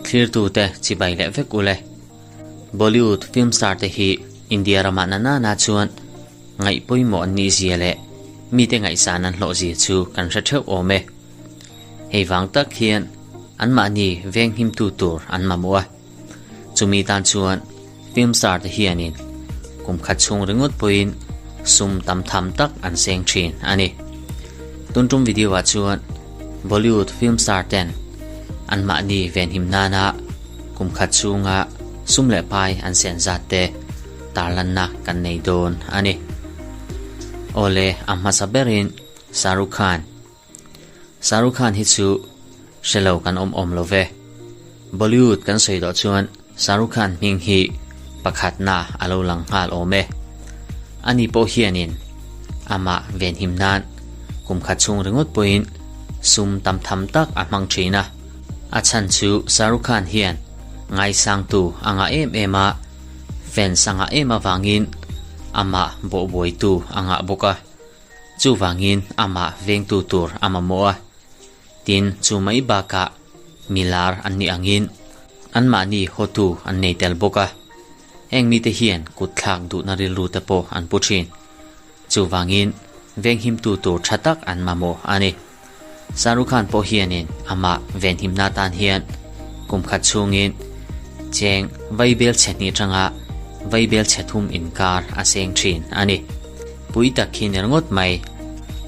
Thlirtute chibai leh vek ule. Bollywood film star te hi India ramah na nana chuan ngaih pawimawh an nih zia leh mite ngaihsan an hlawh zia chu kan hre theuh awm e. Hei vang tak hian anmahni venghimtu tur an mamawh a. Chumi tan chuan film star te hianin kum khat chhung ringawt pawhin sum tam tham tak an seng thin a ni. Tun tum video ah chuan Bollywood film star ten anmahni venhim nana kum khat chhunga sum leh pai an sen zat te tarlanna kan nei dawn a ni. Awle a hmasa berin Shahrukh Khan. Shahrukh Khan hi chu hre lo kan awm awm lo ve. Bollywood kan sawi tawh chuan Shahrukh Khan hming hi pakhatna a lo lang nghal awm e. Ani pawh hianin amah venhim nan kum khat chhung ringawt pawhin sum tam tham tak a hmang thin a. A chhan chu Shahrukh Khan hian ngaisangtu a ngah em em a, fans a ngah em avangin amah bawhbuaitu a ngah bawk a. Chuvangin amah vengtu tur a mamawh a, tin chu mai bakah milar an nih angin anmahni hawtu an nei tel bawk a, heng mite hian kut thlak duhna rilru te pawh an pu thin. Chuvangin venghimtu tur tha tak an mamawh a ni. Shahrukh Khan pawh hianin amah venhimna tan hian kum khat chhungin cheng vaibel chhe hnih atanga vaibel chhe thum inkar a seng thin a ni. Pui tak khi ner ngawt mai.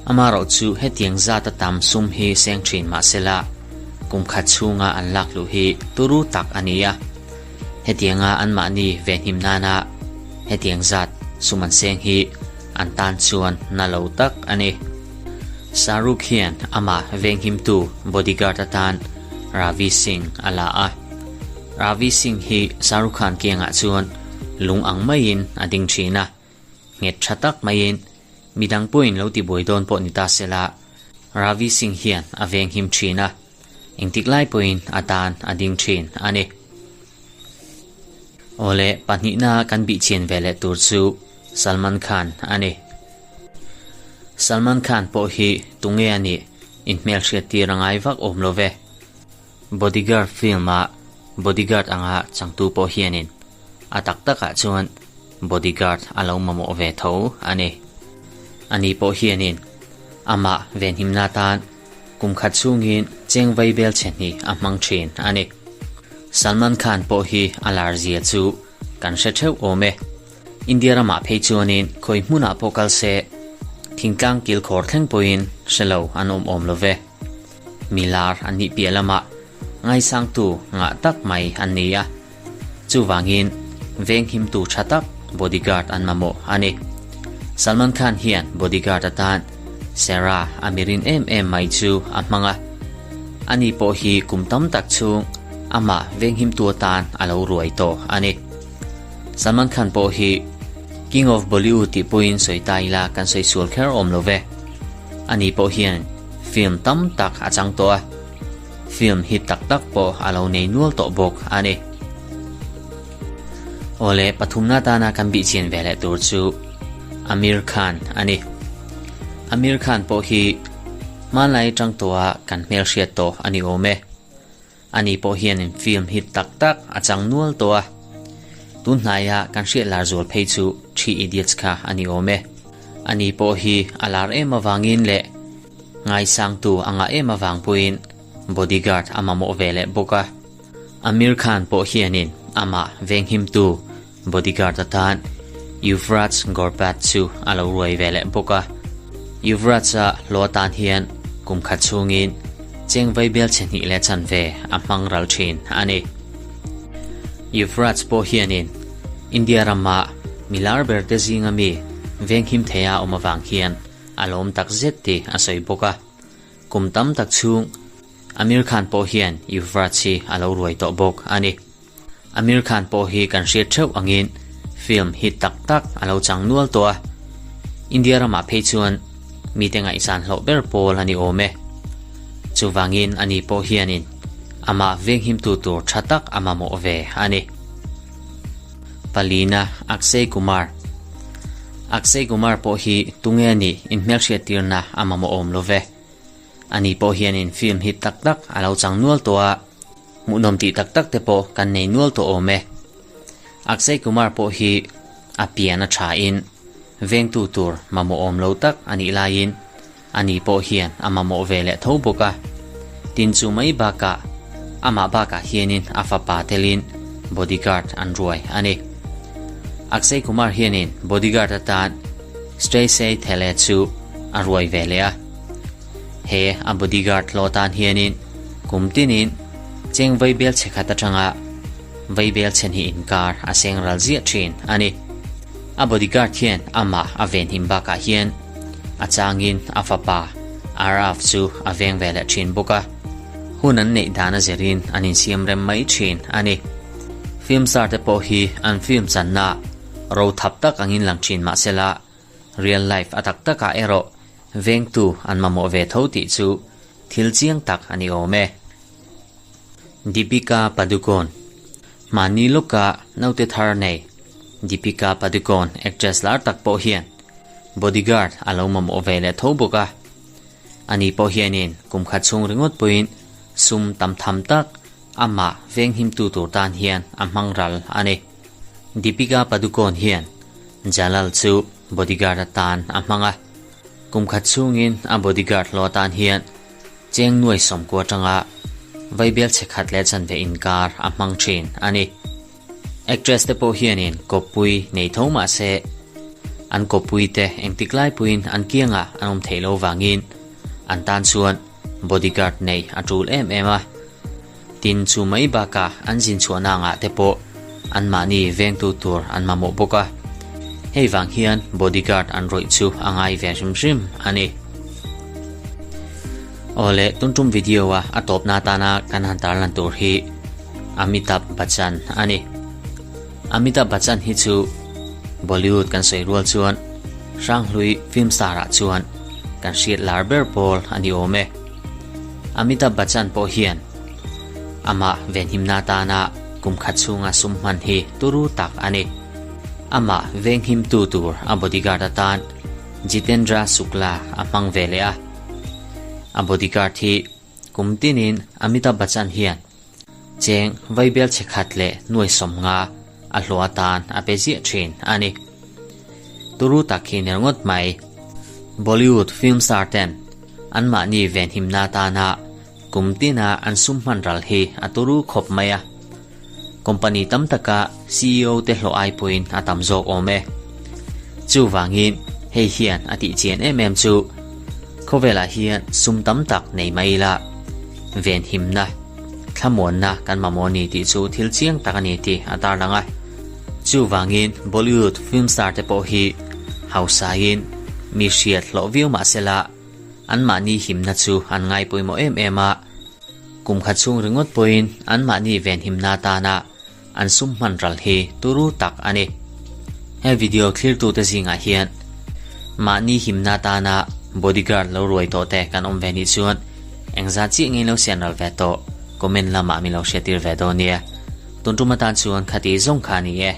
Amaherawh chu hetiang zat a tam sum hi seng thin mahsela kum khat chhunga an lak luh hi turu tak a ni a. Hetianga anmahni venhim nana hetiang zat sum an seng hi an tan chuan na lo tak a ni. Shahrukh hian amah venghimtu bodyguard atan Ravi Singh a la a. Ravi Singh hi Shahrukh Khan kiangah chuan lung ang maiin a ding thin a, nghet tha tak maiin midang pawhin lo tibuai dawn pawh ni ta sela Ravi Singh hian a venghim thin a, engtik lai pawhin a tan a ding thin a ni. Awle, pahnihna kan bihchhian ve leh tur chu Salman Khan a ni. Salman Khan pawh hi tunge a nih inhmelhriat tir a ngai vak awm lo ve. Bodyguard film a bodyguard anga changtu pawh hianin a tak takah chuan bodyguard a lo mamawh ve tho a ni. Ani pawh hianin amah venhimna tan kum khat chhungin cheng vaibel chhe hnih a hmang thin a ni. Salman Khan pawh hi a lar zia chu kan hre theuh awm e. India ramah phei chuanin khawi hmunah pawh kal se, thingtlang kilkhawr thleng pawhin hre lo an awm awm lo ve. Mi lar an nih piah lamah ngaisangtu ngah tak mai an ni a, chuvangin venghimtu tha tak bodyguard an mamawh a ni. Salman Khan hian bodyguard atan Sarah a mirin em em mai chu a hmang a, ani pawh hi kum tam tak chhung amah venghimtu atan a lo ruai tawh a ni. Salman Khan pawh hi King of Bollywood tih pawhin sawi ta ila kan sawi sual kher awm lo ve. Ani pawh hian film tam tak a chang tawh a, film hit tak tak pawh a lo nei nual tawh bawk a ni. Awle, pathumna tana kan bihchian ve leh tur chu Amir Khan a ni. Amir Khan pawh hi hmanlai atang tawha kan hmelhriat tawh a ni awm e. Ani pawh hianin film hit tak tak a chang nual tawh a, tun hnaia kan hriat lar zual phei chu Three Idiots kha a ni awm e. Ani pawh hi a lar em avangin leh ngaisangtu a ngah em avang pawhin bodyguard a mamawh ve leh bawk a. Amir Khan pawh hianin amah venghimtu bodyguard atan Yuvraj Gorpat chu a lo ruai ve leh bawk a. Yuvraj-a hlawh atan hian kum khat chhungin cheng vaibel chhe hnih leh chanve a hmang ral thin a ni. Yuvraj pawh hianin India rama milar berte zinga mi venghim theia awm avang hian a lawm tak zet tih a sawi bawk a. Kum tam tak chhung Amir Khan pawh hian Yuvraj hi a lo ruai tawh bawk a ni. Amir Khan pawh hi kan hriat theuh angin film hit tak tak a lo chang nual tawh a, India ramah phei chuan mite ngaihsan hlauh ber pawl a ni awm e. Chuvangin ani pawh hianin amah venghimtu tur tha tak a mamawh ve a ni. Palina Akshay Kumar Akshay Kumar pawh hi tunge a nih inhmelhriattirna a mamawh awm lo ve. Ani pawh hianin film hit tak tak a lo chang nual tawh a, hmuhnawm tih tak tak te pawh kan nei nual tawh awm e. Akshay Kumar pawh hi a pian a tha in vengtu tur mamawh awm lo tak a nih laiin ani pawh hian a mamawh ve leh tho bawk a. Tin chu mai bakah amah bakah hianin a fapa telin bodyguard an ruai a ni. Akshay Kumar hianin bodyguard atan Stacy Thele chu a ruai ve leh a. He a bodyguard hlawh tan hianin kum tinin cheng vaibel chhe khat atanga vaibel chhe hnih inkar a seng ral ziah thin a ni. A bodyguard hian amah a venhim bakah hian a changin a fapa Aarav chu a veng ve leh thin bawk a, hun an neih dan a zirin an insiam rem mai thin a ni. Film star te pawh hi an film channa ro thap tak angin lang thin mahsela Real life a tak takah erawh vengtu an mamawh ve tho tih chu thil chiang tak a ni awm e. Deepika Padukone, Mahni lawka naute thar nei Deepika Padukone actress lar tak pawh hian bodyguard a lo mamawh ve leh tho bawk a. Ani pawh hianin kum khat chhung ringawt pawhin sum tam tham tak amah venghimtu tur tan hian a hmang ral a ni. Deepika Padukone hian Jalal chu bodyguard atan a hmang a, kum khat chhungin a bodyguard hlawh atan hian cheng nuai sawmkua atanga vaibel chhe khat leh chanve inkar a hmang thin a ni. Actress te pawh hianin kawppui nei tho mah se an kawppui te engtik lai puiin an kiangah an awm theih lo vangin an tan chuan bodyguard neih a tul em em a. Tin, chu mai bakah an zin chhuahna angah te pawh anmahni vengtu tur an mamawh bawk a, hei vang hian bodyguard an rawih chu a ngai ve hrim hrim a ni. Awle, tun tum video a a tawpna atana kan han tarlan tur hi Amitabh Bachchan a ni. Amitabh Bachchan hi chu Bollywood kan sawi rual chuan Hranghlui film star ah chuan kan hriat lar ber pawl a ni awm e. Amitabh Bachchan pawh hian amah venhimna atana kum khat chhunga sum hman hi turu tak a ni. Amah venghimtu tur a bodyguard atan Jitendra Shukla a hmang ve leh a. A bodyguard hi kum tinin Amitabh Bachchan hian cheng vaibel chhe khat leh nuai sawmnga a hlawh atan a pe ziah thin a ni. Turu tak hi ner ngawt mai. Bollywood film star ten anmahni venhimna atana kum tina an sum hman ral hi a turu khawp mai a. Company tam taka CEO te hlawh ai pawhin a tam zawk awm e. Chuvangin hei hian a tih chian em em chu khawvelah hian sum tam tak nei mai ila venhimna, thlamuanna kan mamawh a ni tih chu thil chiang tak a ni tih a tarlang a. Chuvangin Bollywood film star te pawh hi hausain mi hriat hlawh viau mah sela anmahni himna chu an ngai pawimawh em em a, kum khat chhung ringawt pawhin anmahni venhimna atana an sum hman ral hi turu tak a ni. He video thlirtute zingah hian mahni himna atana bodyguard lo ruai tawh te kan awm ve nih chuan engzat chiah ngei lo sian ral ve tawh comment lamah min lo hriattir ve dawn nia. Tun tum atan chuan khati zawng kha a ni e.